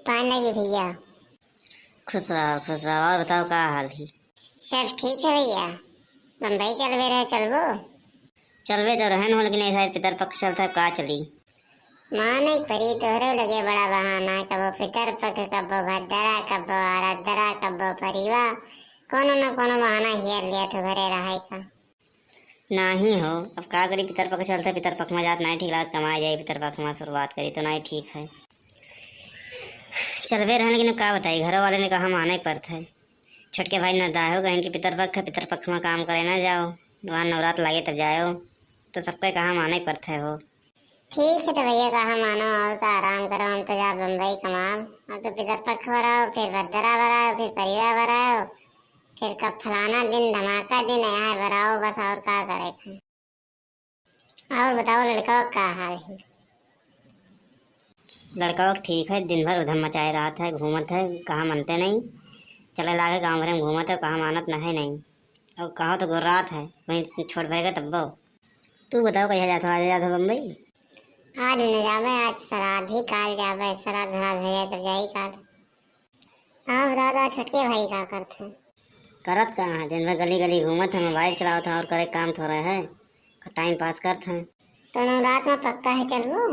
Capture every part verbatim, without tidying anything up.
पान लगी भैया। खुश रहो, खुश रहो। और बताओ, का हाल है? सब ठीक है भैया। बम्बई चलबे रहे, चलबो? चलबे तो रहन हो, लेकिन ऐसा पितर पक्ष चलता है, का चली? माने परी तोहरे लगे बड़ा बहाना, कबो पितर पक्ष, कबो भद्रा, कबो आराधरा, कबो परिवा, कोनो न कोनो बहाना हियर लिया तो घरे रहे का। नाही हो, अब का करी, पितर पक्ष चलता है, पितर पक्ष में जात नाही ठीक लागत, कमाए जाई, पितर पक्ष में शुरुआत करी तो नाही ठीक है। चलबे रहन, लेकिन अब का बताई, घरों वाले ने कहा माने पड़त है। छोटके भाई नदाय हो, कहिन कि पितर पक्ष है, पितर पक्ष में काम करे ना जाओ, वहाँ नवरात लागे तब जाओ, तो सबके कहा माने पड़त है हो। ठीक है तो भैया, कहा मानो, और का आराम करो, हम तो जा बम्बई कमाब। अब तो पितर पक्ष भराओ, फिर भद्रा भराओ, फिर परिवा भराओ, फिर कब फलाना दिन धमाका दिन यहाँ भराओ, बस और का करे। और बताओ लड़का का हाल है? लड़का ठीक है, दिन भर उधम मचाए रहत है, घूमत है, कहाँ मनते नहीं। चले लागे गाँव भर में घूमत है, कहाँ मानत न है नहीं। और कहो तो गुर्रात है, वहीं छोट भरे का तब्बो। तू बताओ कहिया जात हो, आज जात हो बम्बई? आज न जाबे, आज श्राद्ध ही, काल जाबे, श्राद्ध धरा धरे तब जाई काल। हाँ बताओ, तो छोटके भाई का करत है? करत का है, दिन भर गली गली घूमत है, मोबाइल चलावत है और करे काम थोड़ा है, टाइम पास करत है। तो नवरात में पक्का है चलबो?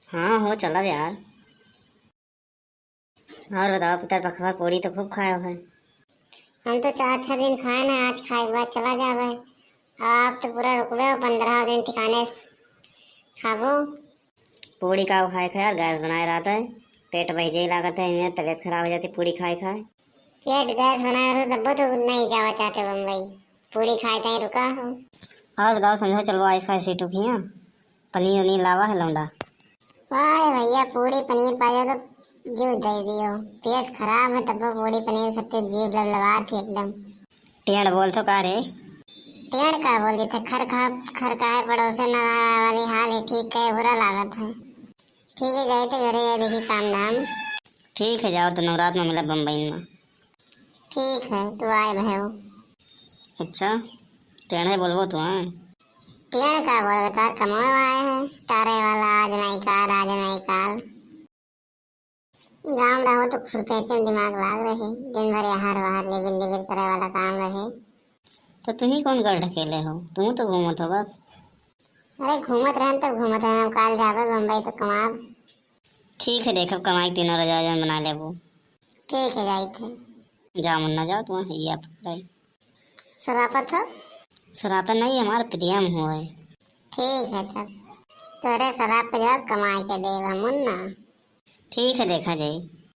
हाँ हो, चलब यार। और बताओ, पितर पखवा पूड़ी तो खूब खायो है। हम तो चार छह दिन खाए ना, आज खाए के बाद चला जाबे। अब आप तो पूरा रुकबे हो, पन्द्रह दिन ठिकाने से खाबो। पूड़ी का खाए खाए यार, गैस बनाए रहत है, पेट बह जाए लागत है, इमें तबीयत खराब हो जाती पूड़ी खाए खाए। पेट गैस बनाए रहत तब्बो तो नहीं जावा चाहते बम्बई, पूड़ी खाए ताई रुका हो। और बताओ संझा चलबो आज खाए सीटू किया? पनीर उनीर लावा है लौंडा। वाह भैया, पूड़ी पनीर पा जाओ तो जीव दे दियो। पेट खराब है तब पूड़ी पनीर खाते जीभ लबलबात थी एकदम। टेढ़ बोल तो का रे? टेढ़ का बोल देते, खर खा, खर का है पड़ोसे न वाली हाल है, ठीक है, बुरा लागत है। ठीक है, जाए तो घरे जाए, देखी काम धाम। ठीक है, जाओ तो नवरात में मिला बम्बई में। ठीक है, तू आए भयो। अच्छा, टेढ़े बोलबो तू, हाँ? टेढ़ का बोलबो, तार कमाए आए हैं, टारे वाला, आज नहीं काल, आज नहीं काल। गाँव रहो तो खुरपेचे में दिमाग लाग रहे, दिन भर यहाँ वहाँ लिबिर लिबिर करे वाला काम रहे। तो तू ही कौन कर ढकेले हो, तू तो घूमत हो बस। अरे घूमत रहन तब घूमत रहन, अब काल जाबे बम्बई तो कमाब। ठीक है, देखब कमाई तीनों रजा जन बना लेबो। ठीक है, जाइत है। जा मुन्ना जा, तू वहाँ ये पकड़ाई। सरापत हो? सरापत नहीं, हमार प्रेम हो है। ठीक है तब, तोरे सराप के जवाब कमाई के देब हम मुन्ना। ठीक है, देखा जाई।